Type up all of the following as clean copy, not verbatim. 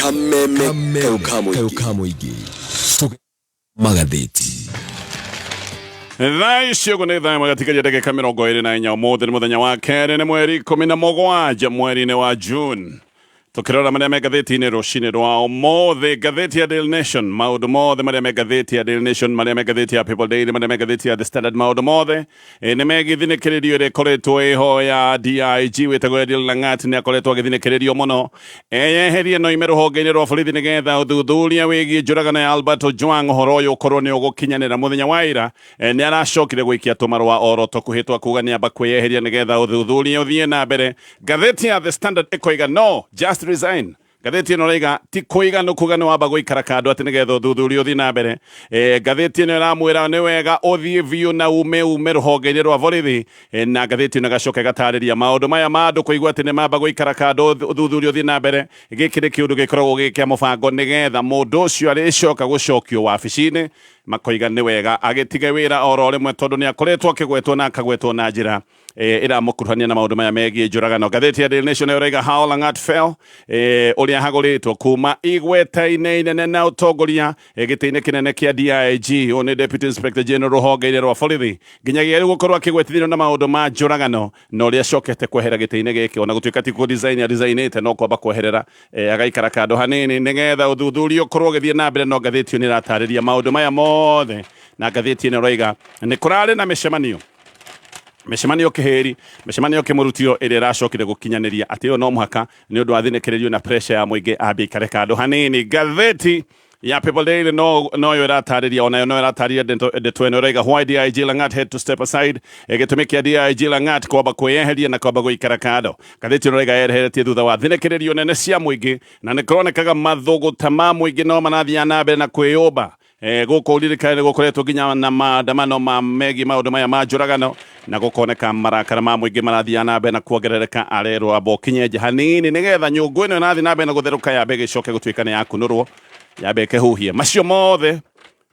Kameme kayũ ka mũingĩ. Magathĩti. Thaa ici ũguo nĩ thaa ĩmwe gatigaria ndagĩka 24. Ũmũthĩ nĩ mũthenya wa kerĩ, nĩ mweri 17 mweri-inĩ wa June. Tũkĩrora marĩa me ngathĩti-inĩ rũcinĩ rwa ũmũthĩ, ngathĩti ya Daily Nation, maũndũ mothe marĩa me ngathĩti ya Daily Nation, marĩa me ngathĩti ya People Daily, marĩa me ngathĩti ya The Standard, maũndũ mothe nĩ megiĩ thinĩkĩrĩrio ĩrĩa ĩkoretwo ĩho ya DIG wĩtagwo Eliud Langat. Nĩ akoretwo agĩthinĩkĩrĩrio mũno eyeherie no ime rũhonge-inĩ rwa borithi nĩgetha ũthuthuria wĩgiĩ njũragano ya Albert Ojwang ũhoro ũyũ ũkorwo nĩ ũgũkinyanĩra. Mũthenya wa ira nĩ aracokire gũikia tũmarũa oro tũkuhĩ twa kuga nĩ amba kwĩyeheria nĩgetha ũthuthuria ũthiĩ na mbere. Ngathĩti ya The Standard ĩkoiga no just resign. Ngathĩti ĩno ĩraiga ti kũiganu kuga nĩ wamba gũikara kando atĩ nĩgetha ũthuthuria ũthiĩ na mbere. Ngathĩti ĩno ĩramwĩra nĩ wega ũthiĩ biũ na ume rũhonge-inĩ rwa borithi. Na ngathĩti ĩno ĩgacoka ĩgatarĩria maũndũ maya ma andũ kũigua atĩ nĩ mamba gũikara kando ũthuthuria ũthiĩ na mbere. Gĩkĩ nĩ kĩũndũ gĩkoragwo gĩ kĩa mũbango nĩgetha mũndũ ũcio arĩcoka gũcokio wabici-inĩ makoiga nĩ wega agĩtige wĩra oro rĩmwe, tondũ nĩ akoretwo akĩgwetwo na akagwetwo na njĩra ĩramũkuruhania na maũndũ maya megiĩ njũragano. Ngathĩti ya Daily Nation nayo ĩraiga how Langat fell, ũrĩa hagũrĩtwo kuma igweta-inĩ inene na ũtongoria gĩtĩ-inĩ kĩnene kĩa DIG, ũyũ nĩ Deputy Inspector General rũhonge-inĩ rwa borithi, nginyagia rĩu gũkorwo akĩgwetithio na maũndũ ma njũragano na ũrĩa acokete kwehera gĩtĩ-inĩ gĩkĩ, ona gũtuĩka ti kũ-design a-designĩte, no kwamba kweherera agaikara kando hanini nĩgetha ũthuthuria ũkorwo ũgĩthiĩ na mbere. No ngathĩti ĩyo nĩ ĩratarĩria maũndũ maya mothe, na ngathĩti ĩno ĩroiga nĩ kũrarĩ na mĩcemanio kĩhĩri, mĩcemanio kĩmũrutio ĩrĩa ĩracokire gũkinyanĩria atĩ ĩyo no mũhaka nĩ ũndũ wa thinĩkĩrĩrio na pressure ya mũingĩ ambie ikare kando hanini. Ngathĩti ya People Daily no noyo ĩratarĩria, onayo no ĩratarĩria ndeto ĩno. Ĩraiga why DIG Langat had to step aside, gĩtũmi kĩa DIG Langat kwamba kwĩyeheria na kwamba gũikara kando. Ngathĩti ĩno ĩraiga yeheretie thutha wa thinĩkĩrĩrio nene cia mũingĩ, na nĩ kũronekaga mathũgũta ma mũingĩ no marathiĩ na mbere na kwĩyũmba. Gũkũ ũririkane nĩ gũkoretwo nginya na maandamano ma megiĩ maũndũ maya ma njũragano, na gũkoneka marakara ma mũingĩ marathiĩ na mbere na kuongerereka. Arerwo amba ũkinye nja hanini nĩgetha nyũngũ ĩno ĩrathiĩ na mbere na gũtherũka yambe ĩgĩcoke gũtuĩka nĩ yakunũrwo, yambe ĩkĩhuhie. Macio mothe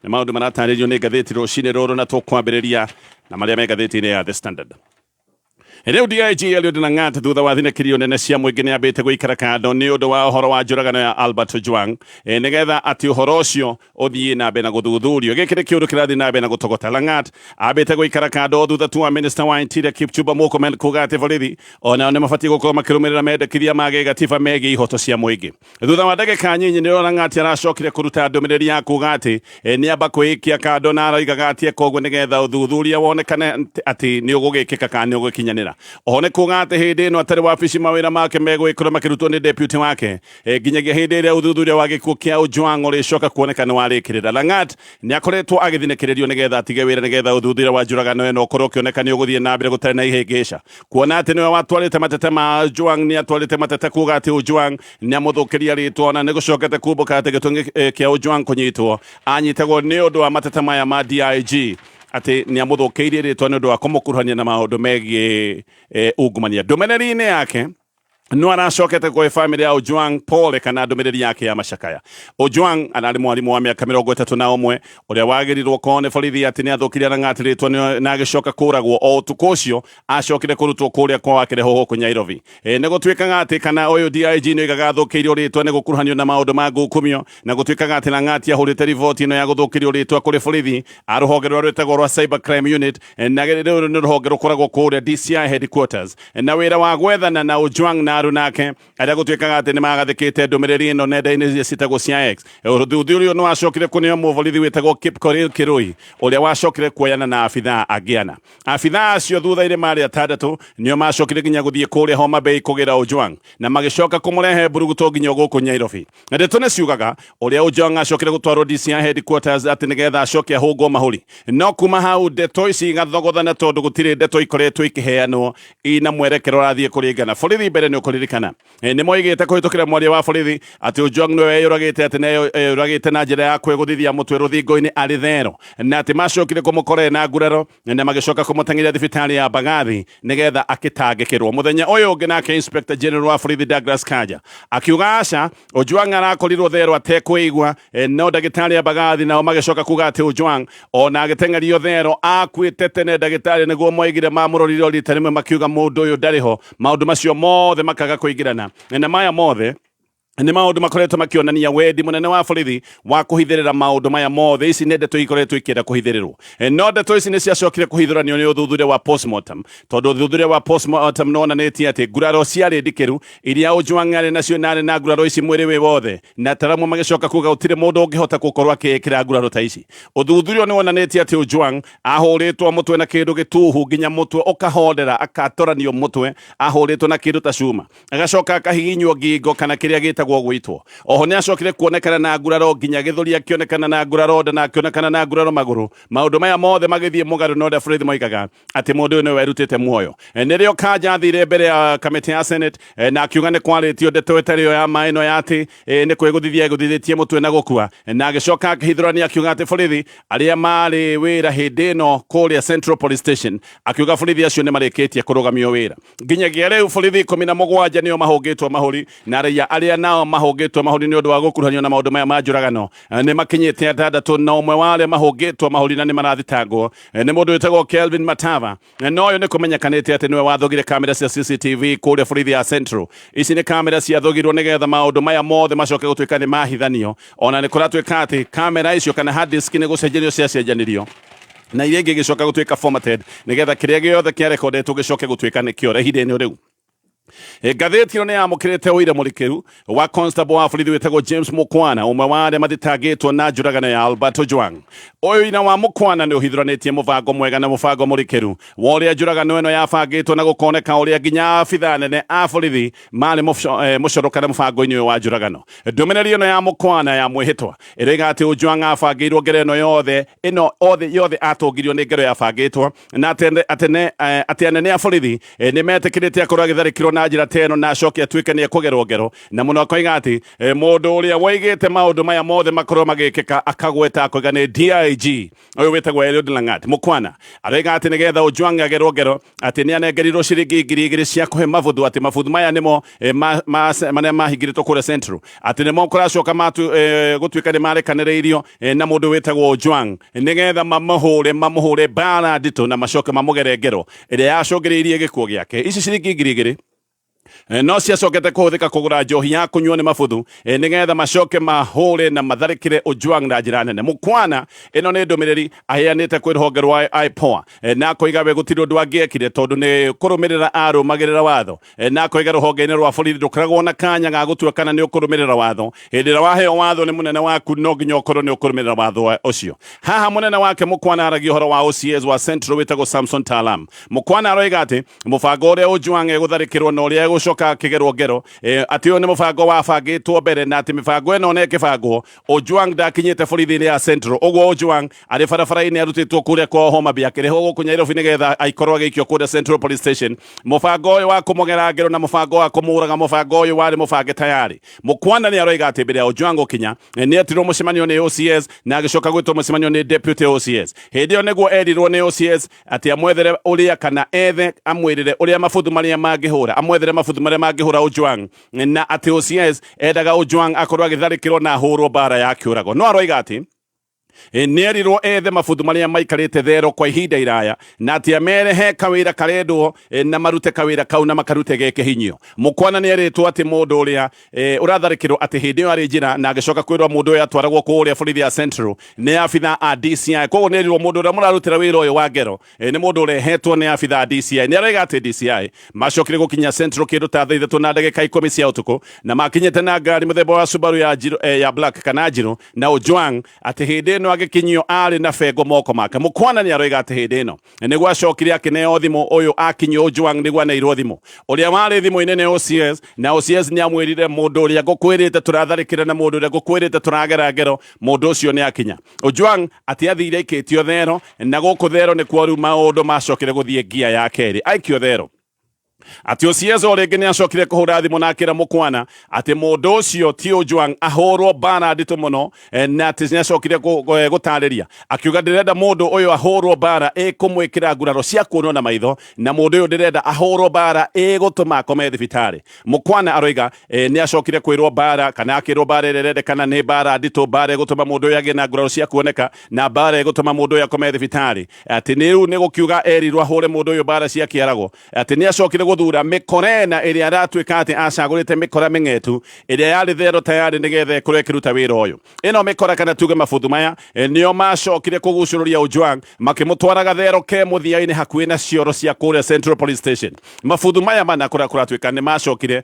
nĩ maũndũ maratarĩrio nĩ ngathĩti rũcinĩ rũrũ, na tũkwambĩrĩria na marĩa me ngathĩti-inĩ ya The Standard. Rĩu DIG Eliud Langat thutha wa thinĩkĩrio nene cia mũingĩ nĩ ambĩte gũikara kando nĩ ũndũ wa ũhoro wa njũragano ya Albert Ojwang, nĩgetha atĩ ũhoro ũcio ũthiĩ na mbere na gũthuthurio. Gĩkĩ nĩ kĩũndũ kĩrathiĩ na mbere na gũtogota. Langat ambĩte gũikara kando thutha tu wa Minister wa Interior Kipchumba Murkomen kuga atĩ borithi onao nĩ mabatiĩ gũkorwo makĩrũmĩrĩra mendekithia ma gĩgatiba megiĩ ihoto cia mũingĩ. Thutha wa ndagĩka nyinyi nĩrĩo Lang'ati aracokire kũruta ndũmĩrĩri ya kuga atĩ nĩ amba kwĩikia kando, na aroigaga atĩ eka ũguo nĩgetha ũthuthuria wonekane atĩ nĩ ũgũgĩkĩka kana nĩ ũgũkinyanĩra. Oho nĩ kuga atĩ hĩndĩ ĩno atarĩ wabici mawĩra make megũgĩkorwo makĩrutwo nĩ deputy wake nginyagia hĩndĩ ĩrĩa ũthuthuria wa gĩkuũ kĩa Ojwang ũrĩcoka kuoneka nĩ warĩkĩrĩra. Lang'at nĩ akoretwo agĩthinĩkĩrĩrio nĩgetha atige wĩra nĩgetha ũthuthuria wa njũragano ĩno ũkorwo ũkĩoneka nĩ ũgũthiĩ na mbere gũtarĩ na ihĩngĩca, kuona atĩ nĩwe watwarĩte mateta ma Ojwang. Nĩ atwarĩte mateta kuga atĩ Ojwang nĩ amũthũkĩria rĩtwa, na nĩ gũcokete kumbũka atĩ gĩtũmi kĩa Ojwang kũnyitwo anyitagwo nĩ ũndũ wa mateta maya ma DIG, atĩ nĩ amũthũkĩirie rĩtwa nĩ ũndũ wa kũmũkuruhania na maũndũ megiĩ ungumania. Ndũmĩrĩri-inĩ yake no aracokete kũhe famĩlĩ ya Ojwang pole kana ndũmĩrĩri yake ya macakaya. Ojwang ararĩ mwarimũ wa mĩaka 31 ũrĩa wagĩrirwo ko nĩ borithi atĩ nĩ athũkirie Lang'at rĩtwa na agĩcoka kũragwo o ũtukũ ũcio acokire kũrutwo kũrĩa kwa wakĩrehwo gũkũ Nairobi. Nĩ gũtuĩkaga atĩ kana ũyũ DIG nĩ oigaga athũkĩirio rĩtwa nĩ gũkuruhanio na maũndũ ma ngukumio, na gũtuĩkaga atĩ Lang'at ahũrĩte riboti ĩno ya gũthũkĩrio rĩtwa kũrĩ borithi a rũhonge rũrĩa rwĩtagwo rwa Cyber Crime Unit, na rũrũ nĩ rũhonge rũkoragwo kũrĩa DCI headquarters, na wĩra wa gwethana na Ojwang na aruna ake arĩa gũtuĩkaga atĩ nĩ magathĩkĩte ndũmĩrĩri ĩno nenda-inĩ iria ciĩtagwo cia X. Ũthuthuria ũyũ nĩ wacokire kũneo mũborithi wĩtagwo Kipkorir Kirui, ũrĩa wacokire kuoyana na abithaa angĩ ana. Abithaa acio thutha-inĩ marĩ atandatũ nĩo macokire nginya gũthiĩ kũrĩa Homa Bay kũgĩra Ojwang, na magĩcoka kũmũrehe mburuguto nginya gũkũ Nairobi. Na ndeto nĩ ciugaga ũrĩa Ojwang acokire gũtwarwo DCI headquarters atĩ nĩgetha acoke ahũngwo mahũri. No kuma hau ndeto ici igathogothana, tondũ gũtirĩ ndeto ikoretwo ikĩheanwo ina mwerekero ũrathiĩ kũringana. Borithi mbere nĩ ũkũririkana nĩ moigĩte kũhĩtũkĩra mwaria wa borithi atĩ Ojwang nĩwe weyũragĩte, atĩ nĩeyũragĩte na njĩra ya kwĩgũthithia mũtwe rũthingo-inĩ arĩ thero, na atĩ macokire kũmũkora na nguraro na magĩcoka kũmũteng'eria thibitarĩ ya Mbagathi nĩgetha akĩtangĩkĩrwo. Mũthenya ũyũ ũngĩ nake Inspector General wa borithi Douglas Kanja akiuga aca, Ojwang arakorirwo thero atekwĩigua, no ndagĩtarĩ a Mbagathi nao magĩcoka kuga atĩ Ojwang ona agĩteng'erio thero akuĩte tene. Ndagĩtarĩ nĩguo moigire mamũrorire o rita rĩmwe makiuga mũndũ ũyũ ndarĩ ho. Maũndũ macio mothe makaga kũingĩrana, na maya mothe Nĩ maũndũ makoretwo makĩonania wendi mũnene wa borithi wa kũhithĩrĩra maũndũ maya mothe. Ici nĩ ndeto ikoretwo ikĩenda kũhithĩrĩrwo. No ndeto ici nĩ ciacokire kũhithũranio nĩ ũthuthuria wa postmortem, tondũ ũthuthuria wa postmortem nĩ wonanĩtie atĩ nguraro ciarĩ ndikĩru iria Ojwang arĩ nacio, na arĩ na nguraro ici mwĩrĩ wĩ wothe, na ataramu magĩcoka kuga gũtirĩ mũndũ ũngĩhota gũkorwo akĩĩkĩra nguraro ta ici. Ũthuthuria nĩ wonanĩtie atĩ Ojwang ahũrĩtwo mũtwe na kĩndũ gĩtuhu nginya mũtwe ũkahondera, akatoranio mũtwe, ahũrĩtwo na kĩndũ ta cuma, agacoka akahihinywo ngingo kana kĩrĩa gĩtagwo gwĩtwo. Oho nĩ acokire kuonekana na nguraro nginya gĩthũri, akĩonekana na nguraro nda na akĩonekana na nguraro magũrũ. Maũndũ maya mothe magĩthiĩ mũgarũ na ũrĩa borithi moigaga atĩ mũndũ ũyũ nĩwe werutĩte muoyo. Nĩrĩo Kanja athire mbere ya kamĩtĩ ya Senate na akiuga nĩ kwarĩtio ndeto ĩtarĩ yo ya ma ĩno ya atĩ nĩ kwĩgũthithia egũthithĩtie mũtwe na gũkua, na agĩcoka akĩhithũrania akiuga atĩ borithi arĩa marĩ wĩra hĩndĩ ĩno kũrĩa Central Police Station, akiuga borithi acio nĩ marĩkĩtie kũrũgamio wĩra. Nginyagia rĩu borithi 17 nĩo mahũngĩtwo mahũri, na raia arĩa nao mahũngĩtwo mahũri nĩ ũndũ wa gũkuruhanio na maũndũ maya ma njũragano nĩ makinyĩte 61 wa arĩa mahũngĩtwo mahũri na nĩ marathitangwo nĩ mũndũ wĩtagwo Kelvin Matava. Na ũyũ nĩ kũmenyekanĩte atĩ nĩwe wathogire kamera cia CCTV kũrĩa borithi ya Central. Ici nĩ kamera ciathogirwo nĩgetha maũndũ maya mothe macoke gũtuĩka nĩ mahithanio. Ona nĩ kũratuĩka atĩ kamera icio kana hard disk nĩ gũcenjanio ciacenjanirio, na iria ingĩ igĩcoka gũtuĩka formatted nĩgetha kĩrĩa gĩothe kĩarekondetwo gĩcoke gũtuĩka nĩ kĩore ihinda-inĩ rĩu. Ngathĩti ĩno nĩ yamũkĩrĩte ũira mũrikĩru wa constable wa borithi wĩtagwo James Mukwana, ũmwe wa arĩa mathitangĩtwo na njũragano ya Albert Ojwang. Ũyũ ina wa Mukwana nĩ ũhithũranĩtie mũbango mwega na mũbango mũrikĩru wa ũrĩa njũragano ĩno yabangĩtwo, na gũkoneka ũrĩa nginya abithaa nene a borithi marĩ mũcoro kana mũbango-inĩ ũyũ wa njũragano. Ndũmĩrĩri ĩno ya Mukwana ya mwĩhĩtwa ĩroiga atĩ Ojwang abangĩirwo ngero ĩno yothe, ĩno othe yothe atũngirio nĩ ngero yabangĩtwo, na atĩ anene a borithi nĩ metĩkĩrĩte akorwo agĩtharĩkĩrwo na njĩra ta ĩno na acoke atuĩke nĩ ekũgerwo ngero. Na mũno akoiga atĩ mũndũ ũrĩa woigĩte maũndũ maya mothe makorwo magĩkĩka, akagweta akoiga nĩ DIG ũyũ wĩtagwo Eliud Langat. Mukwana aroiga atĩ nĩgetha Ojwang agerwo ngero, atĩ nĩ anengerirwo ciringi 2000 cia kũhe mabuthu, atĩ mabuthu maya nĩmo marĩa mahingĩrĩtwo kũrĩa Central, atĩ nĩmo kũracoka gũtuĩka nĩ marekanĩrĩirio na mũndũ wĩtagwo Ojwang nĩgetha mamũhũre mbara nditũ na macoke mamũgere ngero ĩrĩa yacũngĩrĩirie gĩkuũ gĩake. Ici ciringi 2000 no ciacokete kũhũthĩka kũgũra njohi ya kũnyuo nĩ mabuthu nĩgetha macoke mahũre na matharĩkĩre Ojwang na njĩra nene. Mukwana ĩno nĩ ndũmĩrĩri aheanĩte kwĩ rũhonge rwa IPOA, na akoiga we gũtirĩ ũndũ angĩekire tondũ nĩ kũrũmĩrĩra arũmagĩrĩra watho, na akoiga rũhonge-inĩ rwa borithi ndũkoragwo na kanya ga gũtua kana nĩ ũkũrũmĩrĩra watho. Hĩndĩ ĩrĩa waheo watho nĩ mũnene waku, no nginya ũkorwo nĩ ũkũrũmĩrĩra watho ũcio. Haha mũnene wake Mukwana aragia ũhoro wa OCS wa Central wĩtagwo Samson Talam. Mukwana aroiga atĩ mũbango ũrĩa Ojwang egũtharĩkĩrwo na ũrĩa egũcoka akĩgerwo ngero, atĩ ũyũ nĩ mũbango wabangĩtwo mbere, na atĩ mĩbango ĩno ona ĩkĩbangwo Ojwang ndakinyĩte borithi-inĩ ya Central. Ũguo Ojwang arĩ barabara-inĩ arutĩtwo kũrĩa kwa Homa Bay akĩrehwo gũkũ Nairobi nĩgetha aikorwo agĩikio kũrĩa Central Police Station. Mũbango ũyũ wa kũmũgera ngero na mũbango wa kũmũraga, mũbango ũyũ warĩ mũbange tayari. Mukwana nĩ aroiga atĩ mbere ya Ojwang gũkinya nĩ etirwo mũcemanio nĩ OCS na agĩcoka gwĩtwo mũcemanio nĩ Deputy OCS. Hĩndĩ ĩyo nĩguo erirwo nĩ OCS atĩ amwethere ũrĩa kana ethe amwĩrĩre ũrĩa mabuthu marĩa mangĩhũra, amwethere mabuthu marĩa mangĩhũra Ojwang, na atĩ OCS endaga Ojwang akorwo agĩtharĩkĩrwo na ahũrwo mbara ya kĩũrago. No aroiga atĩ nĩ erirwo ethe mabuthu marĩa maikarĩte thero kwa ihinda iraya, na atĩ amere he kawĩra karendwo na marute kawĩra kau na makarute ge kĩhinyio. Mukwana nĩ erĩtwo atĩ mũndũ ũrĩa ũratharĩkĩrwo atĩ hĩndĩ ĩyo arĩ njĩra, na agĩcoka kwĩrwo mũndũ ũyũ atwaragwo kũrĩa borithi ya Central nĩ abitha a DCI. Koguo nĩ erirwo mũndũ ũrĩa mũrarutĩra wĩra ũyũ wa ngero nĩ mũndũ ũrehetwo nĩ abitha a DCI. Nĩ aroiga atĩ DCI macokire gũkinya Central kĩndũ ta thaa 3:10 cia ũtukũ, na makinyĩte na ngari mũthemba wa Subaru ya njirũ, ya black kana njirũ, na Ojwang atĩ hĩndĩ ĩno agĩkinyio arĩ na bengo moko make. Mukwana nĩ aroiga atĩ hĩndĩ ĩno nĩguo acokire akĩneo thimũ, ũyũ akinyio Ojwang nĩguo aneirwo thimũ, ũrĩa warĩ thimũ-inĩ nĩ OCS, na OCS nĩ amwĩrire mũndũ ũrĩa ngũkwĩrĩte tũratharĩkĩra na mũndũ ũrĩa ngũkwĩrĩte tũragera ngero, mũndũ ũcio nĩ akinya. Ojwang atĩ athire aikĩtio thero, na gũkũ thero nĩkuo rĩu maũndũ macokire gũthiĩ ngia ya kerĩ. Aikio thero, atĩ OCS o rĩngĩ nĩ acokire kũhũra thimũ na akĩra Mukwana atĩ mũndũ ũcio ti Ojwang, ahũrwo mbara nditũ mũno, na atĩ nĩ acokire gũtarĩria akiuga ndĩrenda mũndũ ũyũ ahũrwo mbara ĩkũmwĩkĩra nguraro cia kuonwo na maitho, na mũndũ ũyũ ndĩrenda ahũrwo mbara ĩgũtũma akome thibitarĩ. Mukwana aroiga nĩ acokire kwĩrwo mbara kana akĩrwo mbara ĩrĩa ĩrendekana nĩ mbara nditũ, mbara ĩgũtũma mũndũ ũyũ agĩe na nguraro cia kuoneka, na mbara ĩgũtũma mũndũ ũyũ akome thibitarĩ. Atĩ nĩ rĩu nĩ gũkiuga erirwo ahũre mũndũ ũyũ mbara cia kĩarago, atĩ nĩ acokire Gũthura mĩkora ĩna ĩrĩa aratuĩka atĩ acagũrĩte mĩkora mĩng'etu ĩrĩa yarĩ thero tayarĩ nĩgetha ĩkorwo ĩkĩruta wĩra ũyũ. Ĩno mĩkora kana tuge mabuthu maya nĩo macokire kũgucũrũria Ojwang makĩmũtwaraga thero ke mũthia-inĩ hakuhĩ na cioro cia kũrĩa Central Police Station. Mabuthu maya mana kũrĩa kũratuĩka nĩ macokire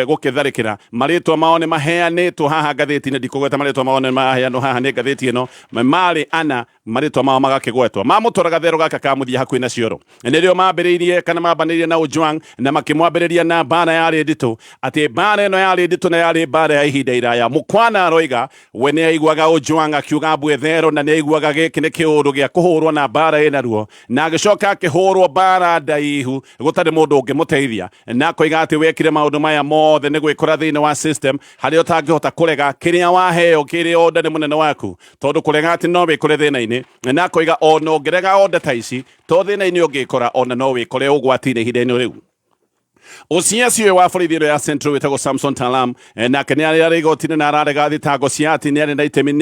gũkĩtharĩkĩra. Marĩtwa mao nĩ maheanĩtwo haha ngathĩti-inĩ, ndikũgweta marĩtwa mao nĩ maheanwo haha nĩ ngathĩti ĩno, marĩ ana marĩtwa mao magakĩgwetwo. Mamũtwaraga thero gaka ka mũthia hakuhĩ na cioro nĩrĩo mambĩrĩirie kana mambanĩirie na Ojwang na makĩmwambĩrĩria na mbara yarĩ nditũ, atĩ mbara ĩno yarĩ nditũ na yarĩ mbara ya ihinda iraya. Mũkwana aroiga we nĩ aiguaga Ojwang akiuga mbwe thero na nĩ aiguaga gĩkĩ nĩ kĩũndũ gĩa kũhũrwo na mbara ĩna ruo, na agĩcoka akĩhũrwo mbara ndaihu gũtarĩ mũndũ ũngĩmũteithia, na akoiga atĩ wekire maũndũ maya mothe nĩ gwĩkora thĩinĩ wa system harĩa ũtangĩhota kũrega kĩrĩa waheo kĩrĩa order nĩ mũnene waku, tondũ kũrega atĩ no wĩkore thĩna-inĩ, na akoiga ona ũngĩrega order ta ici to thĩna-inĩ ũngĩkora ona no wĩkore ũgwati-inĩ ihinda-inĩ rĩu. OCS ũyũ wa borithi ĩno ya Central wĩtagwo Samson Talam nake nĩ arĩ igoti-inĩ na ararega thitango cia atĩ nĩ arĩ na itemi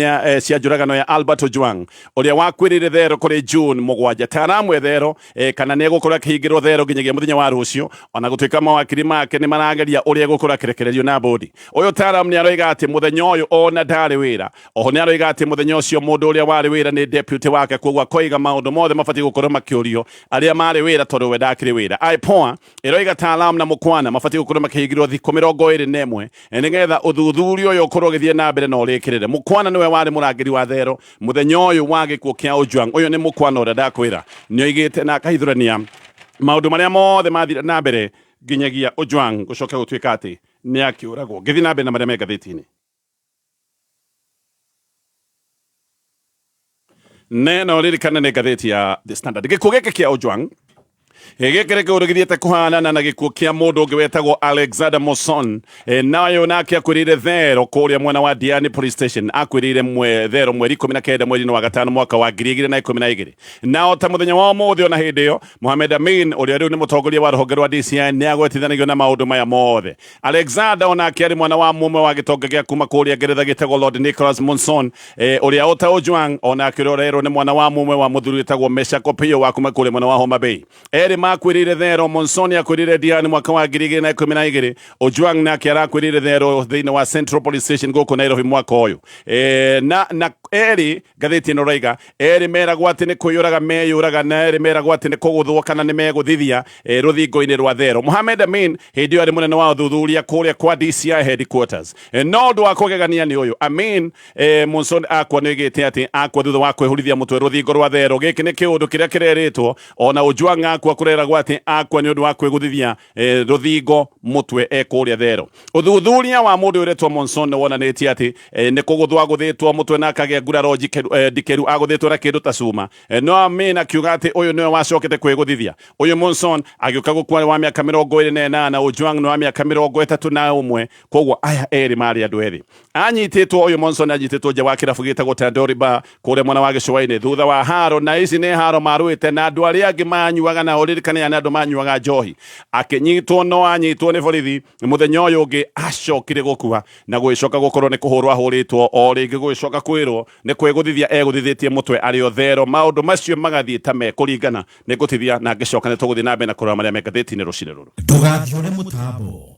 cia njũragano ya Albert Ojwang ũrĩa wakuĩrĩire thero kũrĩ June 7. Talam e thero kana nĩ egũkorwo akĩhingĩrwo thero nginyagia mũthenya wa rũciũ, ona gũtuĩka mawakiri make nĩ marageria ũrĩa egũkorwo akĩrekererio na bodi. Ũyũ Talam nĩ aroiga atĩ mũthenya ũyũ ona ndarĩ wĩra. Oho nĩ aroiga atĩ mũthenya ũcio mũndũ ũrĩa warĩ wĩra nĩ deputy wake, koguo akoiga maũndũ mothe mabatiĩ gũkorwo makĩũrio arĩa marĩ wĩra tondũ we ndakĩrĩ wĩra. IPOA ĩroiga Talam na Mũkwana mabatiĩ gũkorwo makĩhingĩrwo thikũ 21 nĩgetha ũthuthuria ũyũ ũkorwo ũgĩthiĩ na mbere na ũrĩkĩrĩre. Mũkwana nĩwe warĩ mũrangĩri wa thero mũthenya ũyũ wa gĩkuũ kĩa Ojwang. Ũyũ nĩ Mũkwana ũrĩa ndakwĩra nĩoigĩte na akahithũrania maũndũ marĩa mothe mathire na mbere nginyagia Ojwang gũcoka gũtuĩka atĩ nĩ akĩũragwo. Ngĩthiĩ na mbere na marĩa me ngathĩti-inĩ. Neno ririkane nĩ ngathĩti ya The Standard. Gĩkuũ gĩkĩ kĩa Ojwang gĩkĩ nĩ kĩũndũ gĩthiĩte kũhanana na gĩkuũ kĩa mũndũ ũngĩ wetagwo Alexander Moson, nayo nake akuĩrĩire thero kũrĩa mwena wa Diani Police Station. Akuĩrĩire thero mweri 19 mweri-inĩ wa gatano mwaka wa 2012. Na o ta mũthenya wa ũmũthĩ ona hĩndĩ ĩyo Mohamed Amin ũrĩa rĩu nĩ mũtongoria wa rũhonge rwa DCI nĩ agwetithanagio na maũndũ maya mothe. Alexander onake arĩ mwana wa mũmwe wa gĩtonga gĩa kuma kũrĩa Ngeretha gĩtagwo Lord Nicholas Monson, ũrĩa o ta Ojwang onake ũrĩa ũrerwo nĩ mwana wa mũmwe wa mũthuri wĩtagwo Meshack Opiyo wa kuma kũrĩa mwena wa Homa Bay. Erĩ makuĩrĩire thero. Monson akuĩrĩire Diani mwaka wa 2012. Ojwang nake arakuĩrĩire thero thĩinĩ wa Central Police Station gũkũ Nairobi mwaka ũyũ. Na erĩ ngathĩti ĩno raiga erĩ meragwo atĩ nĩ kwĩyũraga meyũraga na erĩ meragwo atĩ nĩ kũgũthwo kana nĩ megũthithia rũthingo-inĩ rwa thero. Mohamed Amin hĩndĩ ĩyo arĩ mũnene wa ũthuthuria kũrĩa kwa DCI headquarters. No ũndũ wa kũgegania nĩ ũyũ, Amin Monson akwa nĩ oigĩte atĩ akwa thutha wa kwĩhurithia mũtwe rũthingo rwa thero. Gĩkĩ nĩ kĩũndũ kĩrĩa kĩrerĩtwo ona Ojwang akwa kũreragwo atĩ akwa nĩ ũndũ wa kwĩgũthithia rũthingo mũtwe ekũrĩa thero. Ũthuthuria wa mũndũ ũretwo Monson nĩ wonanĩtie atĩ nĩ kũgũthwo agũthĩtwo mũtwe na akagĩa nguraro ndikĩru, agũthĩtwo na kĩndũ ta cuma. No Amin akiuga atĩ ũyũ nĩwe wacokete kwĩgũthithia. Ũyũ Monson agĩũka gũkua wa mĩaka 28, Ojwang nĩ wa mĩaka 31. Koguo aya erĩ marĩ andũ erĩ. Anyitĩtwo ũyũ Monson anyitĩtwo nja wa kĩrabu gĩtagwo Tandoori Bar kũrĩa mwena wa gĩcũa-inĩ thutha wa haro, na ici nĩ haro marũĩte na andũ arĩa angĩ manyuaga nao, ririkane aya nĩ andũ manyuaga njohi. Akĩnyitwo no anyitwo nĩ borithi mũthenya ũyũ ũngĩ acokire gũkua na gũgĩcoka gũkorwo nĩ kũhũrwo ahũrĩtwo o rĩngĩ, gũgĩcoka kwĩrwo nĩ kwĩgũthithia egũthithĩtie mũtwe arĩ o thero. Maũndũ macio magathiĩ ta mekũringana. Nĩ ngũtithia na ngĩcoka nĩ tũgũthiĩ na mbere na kũrora marĩa me ngathĩti-inĩ rũcinĩ rũrũ. Ndũgathiũre mũtambo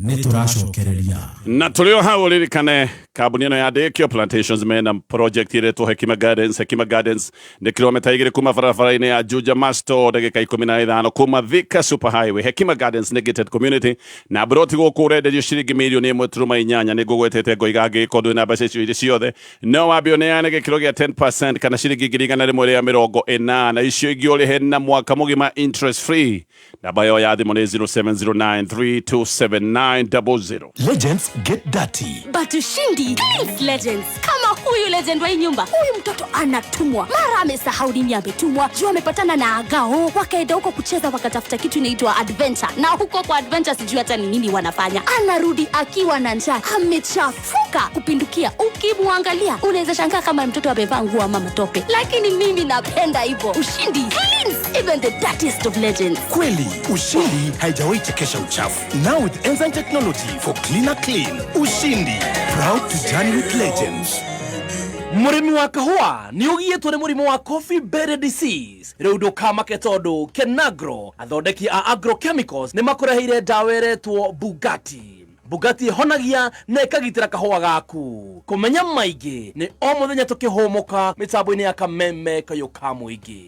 nĩ tũracokereria. Na tũrĩ o hau ririkane kambuni ĩno ya Dekio Plantations mena project ĩretwo Hekima Gardens. Hekima Gardens nĩ kilomita 2 kuma barabara-inĩ ya Juja Masto, ndagĩka 15 kuma Thika Super Highway. Hekima Gardens nĩ gated community na broti gũkũ ũrenderio ciringi mirioni 1.8. Nĩ ngũgwetete ngoiga angĩgĩkorwo ndũrĩ na mbeca icio irĩ ciothe no wambe ũneane gĩkĩro gĩa 10% kana ciringi 180,000, icio ingĩ ũrĩhe na mwaka mũgima interest free. Namba yao ya thimũ nĩ 0709327900. Legends get dirty. But Ushindi cleans legends. Kama huyu legend wa hii nyumba. Huyu mtoto anatumwa. Mara amesahau nini ametumwa. Juu amepatana na Agao. Wakaenda huko kucheza wakatafuta kitu inaitwa adventure. Na huko kwa adventure sijui hata ni nini wanafanya. Anarudi akiwa na njaa. Amechafuka kupindukia. Ukimwangalia unaweza shangaa kama mtoto amevaa nguo ama matope. Lakini mimi napenda hivyo. Ushindi cleans even the dirtiest of legends. Kweli, Ushindi haijawahi chekesha uchafu. Now with enzyme technology for cleaner clean. Ushindi, proud to journey with legends. Mũrĩmi wa kahũa nĩ ũgiĩtwo nĩ mũrimũ wa coffee berry disease. Rĩu ndũkamake tondũ Kenagro, athondeki a agrochemicals, nĩ makũreheire ndawa ĩretwo Bugatti. Bugatti ĩhonagia na ĩkagitĩra kahũa gaku. Kũmenya maingĩ nĩ o mũthenya tũkĩhũmũka mĩtambo-inĩ ya Kameme Kayũ ka Mũingĩ.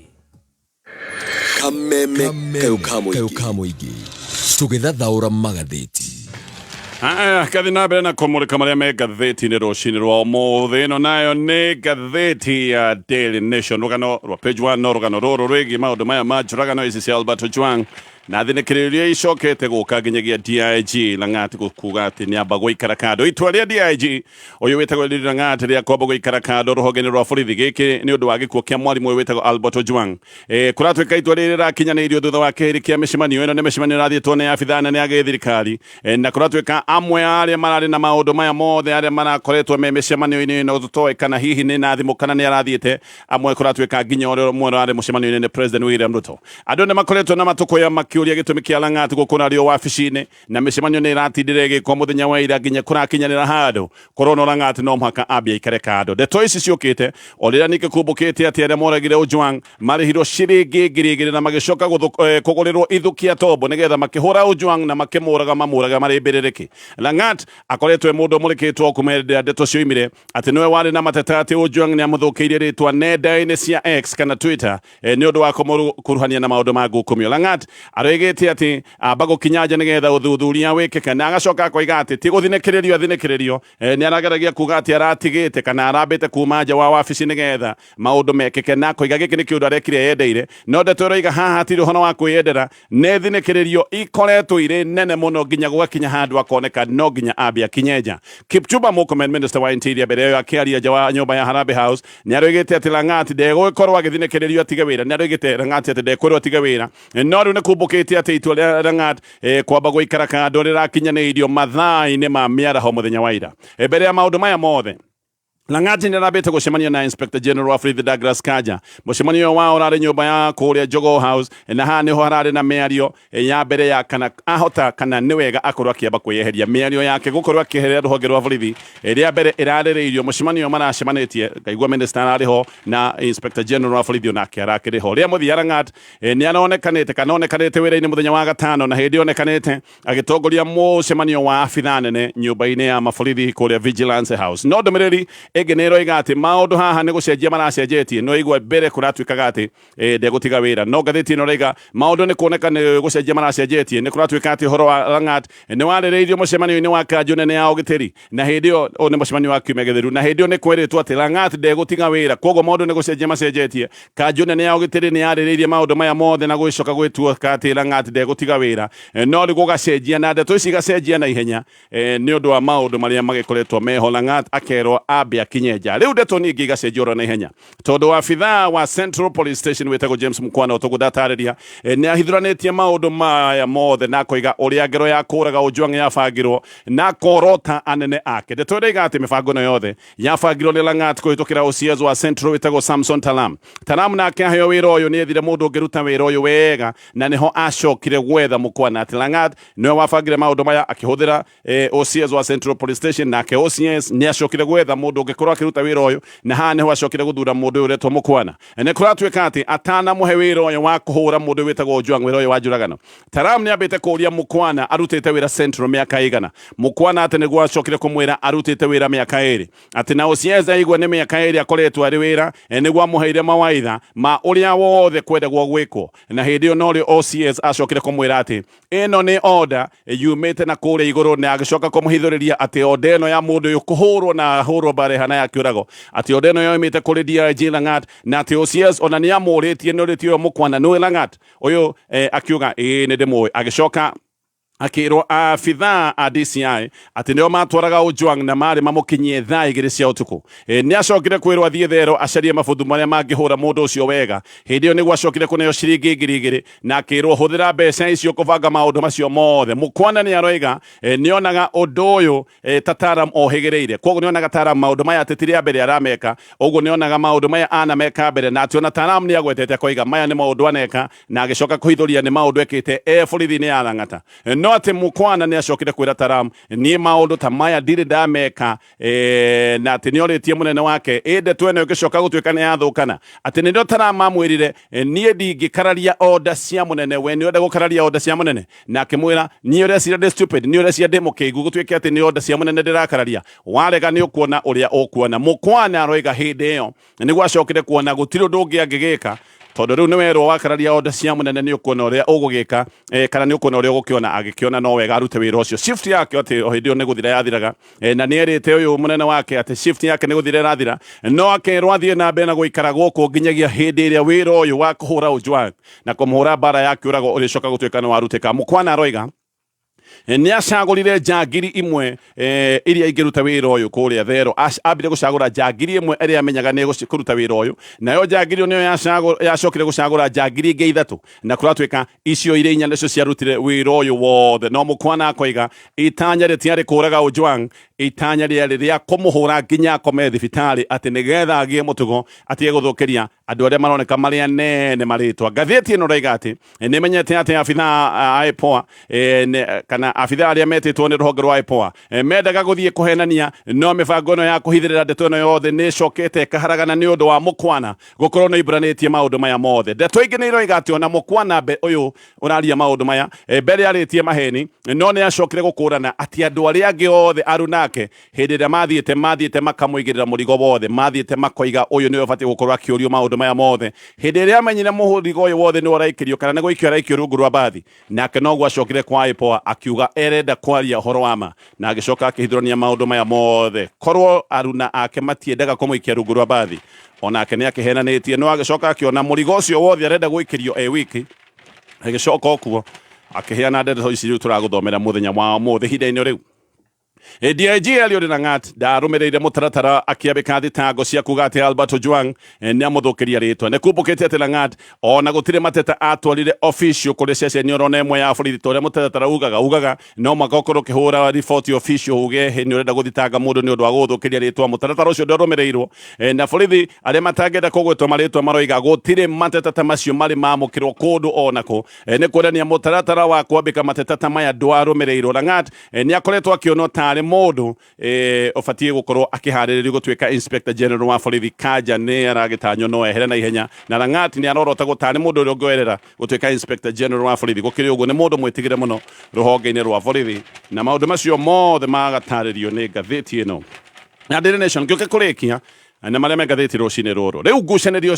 Kameme Kayũ ka Mũingĩ, tũgĩthathaũra magathĩti. Aya, kathi na mbere na kũmũrĩka marĩa me ngathĩti-inĩ rũcinĩ rwa ũmũthĩ. Ĩno nayo nĩ ngathĩti ya Daily Nation, rũgano rwa page 1, no rũgano rũrũ rwĩgiĩ maũndũ maya ma njũragano ici cia Albert Ojwang na thinĩkĩrĩrio icokete gũka nginyagia DIG Lang'at kuga atĩ nĩamba gũikara kando. Itua rĩa DIG ũyũ wĩtagwo Eliud Lang'at rĩa kwamba gũikara kando rũhonge-inĩ rwa borithi gĩkĩ nĩ ũndũ wa gĩkuũ kĩa mwarimũ ũyũ wĩtagwo Albert Ojwang. Kũratuĩka itua rĩrĩ rĩrakinyanĩirio thutha wa kĩhĩri kĩa mĩcemanio ĩno. Nĩ mĩcemanio ĩrathiĩtwo nĩ abithaa nene a gĩthirikari, na kũratuĩka amwe a arĩa mararĩ na maũndũ maya mothe arĩa marakoretwo me mĩcemanio-inĩ ĩno tũtoĩ kana hihi nĩ na thimũ kana nĩ arathiĩte amwe, kũratuĩka nginya ũrĩa ũmwe ũrarĩ mũcemanio-inĩ nĩ President William Ruto. Andũ nĩ makoretwo na matũkũya makĩũria gĩtũmi kĩa Lang'at gũkũrario wabici-inĩ, na mĩcemanio nĩ ĩratindire ĩgĩkwo mũthenya wa ira nginya kũrakinyanĩra handũ kũronwo Lang'at no mũhaka ambie aikare kando. Ndeto ici ciũkĩte o rĩrĩa ningĩ kumbũkĩte atĩ arĩa moragire Ojwang marĩhirwo ciringi 2000 na magĩcoka kũgũrĩrwo ithukia tombo nĩgetha makĩhũra Ojwang na makĩmũraga mamũraga marĩ mbĩrĩrĩki. Lang'at akoretwo e mũndũ ũmũrĩkĩtwo kuma hĩndĩ ĩrĩa ndeto cioimire atĩ nĩwe warĩ na mateta atĩ Ojwang nĩ amũthũkĩirie rĩtwa nenda-inĩ cia X kana Twitter, nĩ ũndũ wa kũmũkuruhania na maũndũ ma ngukumio. Lang'at aroigĩte atĩ amba gũkinya nja nĩgetha ũthuthuria wĩkĩke, na agacoka akoiga atĩ ti gũthinĩkĩrĩrio athinĩkĩrĩrio. Nĩ arageragia kuga atĩ aratigĩte kana arambĩte kuma nja wa wabici nĩgetha maũndũ mekĩke, na akoiga gĩkĩ nĩ kĩũndũ arekire eyendeire. No ndeto ĩroiga haha hatirĩ ũhoro wa kwĩyendera, nĩ thinĩkĩrĩrio ikoretwo irĩ nene mũno nginya gũgakinya handũ akoneka no nginya ambe akinye nja. Kipchumba Murkomen, minister wa interior, mbere ĩyo akĩaria nja wa nyũmba ya Harambee House, nĩ aroigĩte atĩ Lang'at ndegũgĩkorwo agĩthinĩkĩrĩrio atige wĩra. Nĩ aroigĩte Lang'at atĩ ndekwĩrwo atige wĩra, no rĩu nĩ kumbũkĩte atĩ itua rĩa Lang'at kwamba gũikara kando rĩrakinyanĩirio mathaa-inĩ ma mĩaraho mũthenya wa ira. Mbere ya maũndũ maya mothe, Lang'at nĩ arambĩte gũcemania na Inspector General wa Borithi Douglas Kanja. Mũcemanio ũyũ wao ũrarĩ nyũmba ya kũrĩa Jogoo House, na haha nĩho hararĩ na mĩario ya mbere ya kana ahota kana nĩ wega akorwo akĩamba kwĩyeheria. Mĩario yake gũkorwo akĩeherera rũhonge rwa borithi rĩa mbere ĩrarĩrĩirio mũcemanio ũyũ maracemanĩtie. Ngaigua minister ararĩ ho na Inspector General wa borithi onake arakĩrĩ ho. Rĩa mũthia Lang'at nĩ aronekanĩte kana onekanĩte wĩra-inĩ mũthenya wa gatano, na hĩndĩ onekanĩte agĩtongoria mũcemanio wa abithaa nene nyũmba-inĩ ya maborithi kũrĩa Vigilance House. No ndũmĩrĩri ĩngĩ nĩ ĩroiga atĩ maũndũ haha nĩ gũcenjia maracenjetie. No igua mbere kũratuĩkaga atĩ ndegũtiga wĩra, no ngathĩti ĩno ĩroiga maũndũ nĩ kuoneka nĩ gũcenjia maracenjetie. Nĩ kũratuĩka atĩ ũhoro wa Lang'at nĩ warĩrĩirio mũcemanio-inĩ wa kanjũ nene ya ũgitĩri, na hĩndĩ ĩyo ũyũ nĩ mũcemanio wa kiumia gĩthiru, na hĩndĩ ĩyo nĩ kwerĩtwo atĩ Lang'at ndegũtiga wĩra. Koguo maũndũ nĩ gũcenjia macenjetie. Kanjũ nene ya ũgitĩri nĩ yarĩrĩirie maũndũ maya mothe na gũgĩcoka gwĩtuĩka atĩ Lang'at ndegũtiga wĩra, no rĩu gũgacenjia na ndeto ici igacenjia na ihenya, nĩ ũndũ wa maũndũ marĩa magĩkoretwo meho. Lang'at akerwo ambe akinye nja. Rĩu ndeto ningĩ igacenjia oro na ihenya tondũ wabithaa wa Central Police Station wĩtagwo James Mukwana, ũtũguo ndatarĩria, nĩ ahithũranĩtie maũndũ maya mothe na akoiga ũrĩa ngero ya kũraga Ojwang yabangirwo na akorota anene ake. Ndeto ĩroiga atĩ mĩbango ĩno yothe yabangirwo nĩ Lang'at kũhĩtũkĩra OCS wa Central wĩtagwo Samson Talam. Talam nake aheo wĩra ũyũ nĩ ethire mũndũ ũngĩruta wĩra ũyũ wega, na nĩho acokire gwetha Mukwana. Atĩ Lang'at nĩwe wabangire maũndũ maya akĩhũthĩra OCS wa Central Police Station, nake OCS nĩ acokire gwetha mũndũ ũngĩkorwo akĩruta wĩra ũyũ, na haha nĩho acokire gũthura mũndũ ũyũ ũretwo Mukwana. Nĩ kũratuĩka atĩ atanamũhe wĩra ũyũ wa kũhũra mũndũ ũyũ wĩtagwo Ojwang, wĩra ũyũ wa njũragano, Talam nĩ ambĩte kũũria Mukwana arutĩte wĩra Central mĩaka ĩigana. Mukwana atĩ nĩguo acokire kũmwĩra arutĩte wĩra mĩaka 2, atĩ na OCS aigua nĩ mĩaka 2 akoretwo arĩ wĩra, nĩguo amũheire mawaitha ma ũrĩa wothe kwendagwo gwĩkwo. Na hĩndĩ ĩyo norĩo OCS acokire kũmwĩra atĩ ĩno nĩ order yumĩte na kũrĩa igũrũ, na agĩcoka kũmũhithũrĩria atĩ order ĩno ya mũndũ ũyũ kũhũrwo na ahũrwo mbara ĩhana ya kĩũrago, atĩ order ĩno yoimĩte kũrĩ DIG Lang'at, na atĩ OCS ona nĩ amũrĩtie nĩ ũrĩtie ũyũ Mukwana nĩwe Lang'at ũyũ, akiuga ĩĩ nĩ ndĩmũĩ. Agĩcoka akĩrwo abithaa a DCI atĩ nĩo matwaraga Ojwang na marĩ mamũkinyie thaa 2 cia ũtukũ. Nĩ acokire kwĩrwo athiĩ thero acarie mabuthu marĩa mangĩhũra mũndũ ũcio wega. Hĩndĩ ĩyo nĩguo acokire kũneo ciringi 2000 na akĩrwo hũthĩra mbeca icio kũbanga maũndũ macio mothe. Mukwana nĩ aroiga nĩonaga ũndũ ũyũ ta Talam ohĩgĩrĩire, koguo nĩonaga Talam maũndũ maya atĩ ti rĩa mbere arameka ũguo, nĩonaga maũndũ maya anameka mbere, na atĩ ona Talam nĩ agwetete akoiga maya nĩ maũndũ aneka, na agĩcoka kũhithũria nĩ maũndũ ekĩte e borithi-inĩ ya Lang'ata. No No atĩ Mukwana nĩ acokire kwĩra Talam, niĩ maũndũ ta maya ndirĩ ndameka, na atĩ nĩ orĩtie mũnene wake ĩ ndeto ĩno ĩgĩcoka gũtuĩka nĩ yathũkana, atĩ nĩrĩo Talam amwĩrire, niĩ ndingĩkararia order cia mũnene, we nĩ ũrenda gũkararia order cia mũnene? Na akĩmwĩra, niĩ ũreciria ndĩ stupid, niĩ ũreciria ndĩ mũkĩgu gũtuĩke atĩ nĩ order cia mũnene ndĩrakararia, warega nĩ ũkuona ũrĩa ũkuona. Mukwana aroiga hĩndĩ ĩyo nĩguo acokire kuona gũtirĩ ũndũ ũngĩ angĩgĩka, tondũ rĩu nĩ werwo wakararia order cia mũnene nĩ ũkuona ũrĩa ũgũgĩka, kana nĩ ũkuona ũrĩa ũgũkĩona. Agĩkĩona no wega arute wĩra ũcio. Shift yake atĩ o hĩndĩ ĩyo nĩ gũthira yathiraga, na nĩ erĩte ũyũ mũnene wake atĩ shift yake nĩ gũthira ĩrathira, no akerwo athiĩ na mbere na gũikara gũkũ nginyagia hĩndĩ ĩrĩa wĩra ũyũ wa kũhũra Ojwang na kũmũhũra mbara ya kĩũrago ũrĩcoka gũtuĩka nĩ warutĩka. Mukwana aroiga nĩ acagũrire njangiri imwe, iria ingĩruta wĩra ũyũ kũrĩa Thero. Ambire gũcagũra njangiri ĩmwe ĩrĩa amenyaga nĩ kũruta wĩra ũyũ, nayo njangiri ĩyo nĩyo yacokire gũcagũra njangiri ingĩ ithatũ, na kũratuĩka icio irĩ inya nĩcio ciarutire wĩra ũyũ wothe. No Mukwana akoiga itanya rĩtiarĩ kũraga Ojwang, itanya rĩarĩ rĩa kũmũhũra nginya akome thibitarĩ, atĩ nĩgetha agĩe mũtugo atige gũthũkĩria andũ arĩa maroneka marĩ anene marĩtwa. Ngathĩti ĩno raiga atĩ nĩ menyete atĩ abithaa a IPOA, kana abithaa arĩa metĩtwo nĩ rũhonge rwa IPOA, mendaga gũthiĩ kũhenania, no mĩbango ĩno ya kũhithĩrĩra ndeto ĩno yothe nĩ ĩcokete ĩkaharagana nĩ ũndũ wa Mukwana gũkorwo nĩ oimbũranĩtie maũndũ maya mothe. Ndeto ingĩ nĩ iroiga atĩ ona Mukwana mbe ũyũ ũraria maũndũ maya, mbere arĩtie maheni, no nĩ acokire gũkũrana atĩ andũ arĩa angĩ othe arunake hĩndĩ ĩrĩa mathiĩte makamũigĩrĩra mũrigo wothe, mathiĩte makoiga ũyũ nĩwe ũbatiĩ gũkorwo akĩũrio maũndũ maya mothe. Hĩndĩ ĩrĩa amenyire mũrigo ũyũ wothe nĩwe ũraikĩrio kana nĩ gũikio araikio rungu rwa mbathi, nake noguo acokire kwa IPOA akiuga erenda kwaria ũhoro wa ma, na agĩcoka akĩhithũrania maũndũ maya mothe. Korwo aruna ake matiendaga kũmũikia rungu rwa mbathi, onake nĩ akĩhenanĩtie, no agĩcoka akĩona mũrigo ũcio wothe arenda gũikĩrio e wiki, agĩcoka okuo akĩheana ndeto ici rĩu tũragũthomera mũthenya wa ũmũthĩ. Ihinda-inĩ rĩu DIG Eliud Langat ndarũmĩrĩire mũtaratara akĩambĩka thitango cia kuga atĩ Albert Ojwang nĩ amũthũkĩria rĩtwa. Nĩ kumbũkĩte atĩ Langat ona gũtirĩ mateta atwarire official kũrĩ ceceni orona ĩmwe ya borithi, ta ũrĩa mũtaratara ugaga no mwaka ũkorwo ũkĩhũra riboti official uge nĩ ũrenda gũthitanga mũndũ nĩ ũndũ wa gũgũthũkĩria rĩtwa. Mũtaratara ũcio ndwarũmĩrĩirwo, na borithi arĩa matangĩenda kũgwetwo marĩtwa maroiga gũtirĩ mateta ta macio marĩ mamũkĩrwo kũndũ onakũ. Nĩ kuonania mũtaratara wa kwambĩka mateta ta maya ndwarũmĩrĩirwo. Langat nĩ akoretwo akĩonwo tarĩ mũndũ ũbatiĩ gũkorwo akĩharĩrĩrio gũtuĩka Inspector General wa borithi. Kanja nĩ aragĩtanywo no ehere na ihenya, na Langat nĩ arorotagwo tarĩ mũndũ ũrĩa ũngĩoerera gũtuĩka Inspector General wa borithi. Gũkĩrĩ ũguo, nĩ mũndũ mwĩtigĩre mũno rũhonge-inĩ rwa borithi, na maũndũ macio mothe magatarĩrio nĩ ngathĩti ĩno na Daily Nation. Ngĩũke kũrĩkia na marĩa me ngathĩti rũcinĩ rũrũ, rĩu ngucanĩrio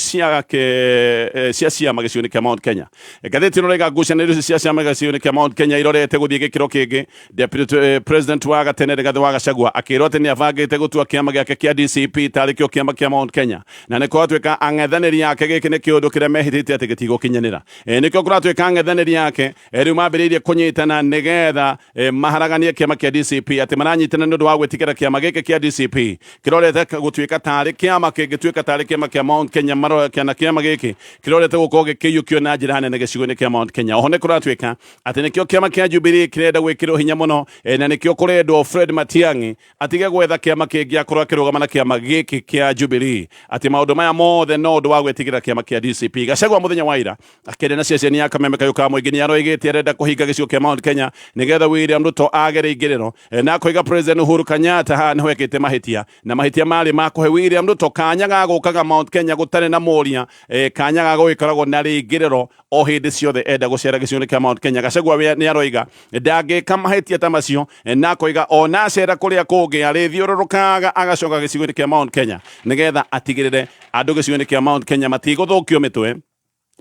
cia ciama gĩcigo-inĩ kĩa Mount Kenya. Ngathĩti ĩno raiga ngucanĩrio cia ciama gĩcigo-inĩ kĩa Mount Kenya irorete gũthiĩ gĩkĩro kĩngĩ. Deputy President wa gatene Rigathĩ wa Gachagua akĩrwo atĩ nĩ abangĩte gũtua kĩama gĩake kĩa DCP tarĩ kĩo kĩama kĩa Mount Kenya, na nĩ kũratuĩka ang'ethanĩri ake gĩkĩ nĩ kĩũndũ kĩrĩa mehĩtĩte atĩ gĩtigũkinyanĩra. Nĩkĩo kũratuĩka ang'ethanĩri ake rĩu mambĩrĩirie kũnyitana nĩgetha maharaganie kĩama kĩa DCP, atĩ maranyitana nĩ ũndũ wa gwĩtigĩra kĩama gĩkĩ kĩa DCP kĩrorete gũtuĩka tarĩ kĩama kĩngĩtuĩka tarĩ kĩama kĩa Mount Kenya kana kĩama gĩkĩ kĩrorete gũkorwo gĩkĩiyũkio na njĩra nene gĩcigo-inĩ kĩa Mount Kenya. Oho nĩ kũratuĩka atĩ nĩkĩo kĩama kĩa Jubilee kĩrenda gwĩkĩrwo hinya mũno, na nĩkĩo kũrendwo Fred Matiang'i atige gwetha kĩama kĩngĩ akorwo akĩrũgama na kĩama gĩkĩ kĩa Jubilee, atĩ maũndũ maya mothe no ũndũ wa gwĩtigĩra kĩama kĩa DCP. Gachagua mũthenya wa ira akĩaria na ceceni ya Kameme Kayũ ka Mũingĩ nĩ aroigĩte arenda kũhinga gĩcigo kĩa Mount Kenya nĩgetha William Ruto agere ingĩrĩro, na akoiga President Uhuru Kenyatta haha nĩho ekĩte mahĩtia, na mahĩtia marĩ ma kũhe William Ruto kanya ga gũkaga Mount Kenya gũtarĩ na mũria, kanya ga gũgĩkoragwo na rĩingĩrĩro o hĩndĩ ciothe enda gũcera gĩcigo-inĩ kĩa Mount Kenya. Gachagua nĩ aroiga ndangĩka mahĩtia ta macio, na akoiga ona acera kũrĩa kũngĩ arĩthiũrũrũkaga agacoka gĩcigo-inĩ kĩa Mount Kenya nĩgetha atigĩrĩre andũ gĩcigo-inĩ kĩa Mount Kenya matigũthũkio mĩtwe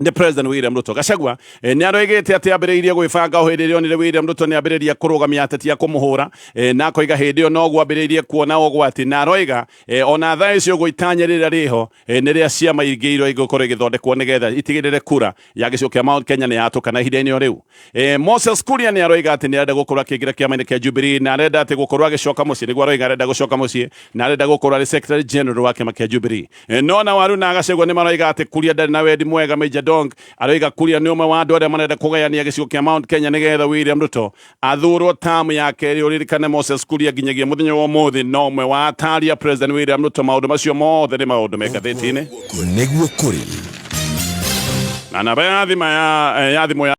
nĩ President William Ruto. Gachagua nĩ aroigĩte atĩ ambĩrĩirie gwĩbanga o hĩndĩ ĩrĩa onire William Ruto nĩ ambĩrĩria kũrũgamia ateti a kũmũhũra, na akoiga hĩndĩ ĩyo noguo ambĩrĩirie kuona ũgwati, na aroiga ona thaa icio ũguo itanya rĩrĩa rĩho nĩ rĩa ciama ingĩ iria igũkorwo igĩthondekwo nĩgetha itigĩrĩre kura ya gĩcigo kĩa Mount Kenya nĩ yatũkana ihinda-inĩ o rĩu. Moses Kuria nĩ aroiga atĩ nĩ arenda gũkorwo akĩingĩra kĩama-inĩ kĩa Jubilee, na arenda atĩ gũkorwo agĩcoka mũciĩ, nĩguo aroiga arenda gũcoka mũciĩ, na arenda gũkorwo arĩ Secretary General wa kĩama kĩa Jubilee. No na Waru na Gachagua nĩ maroiga atĩ Kuria ndarĩ na wendi mwega. Major Dong aroiga Kuria nĩ ũmwe wa andũ arĩa marenda kũgayania gĩcigo kĩa Mount Kenya nĩgetha William Ruto athurwo tamu ya kerĩ. Ũririkane Moses Kuria nginyagia mũthenya wa ũmũthĩ no ũmwe wa atari a President William Ruto. Maũndũ macio mothe nĩ maũndũ me ngathĩti-inĩ. Nĩguo kũrĩ na namba ya thimũ ya thimũ ya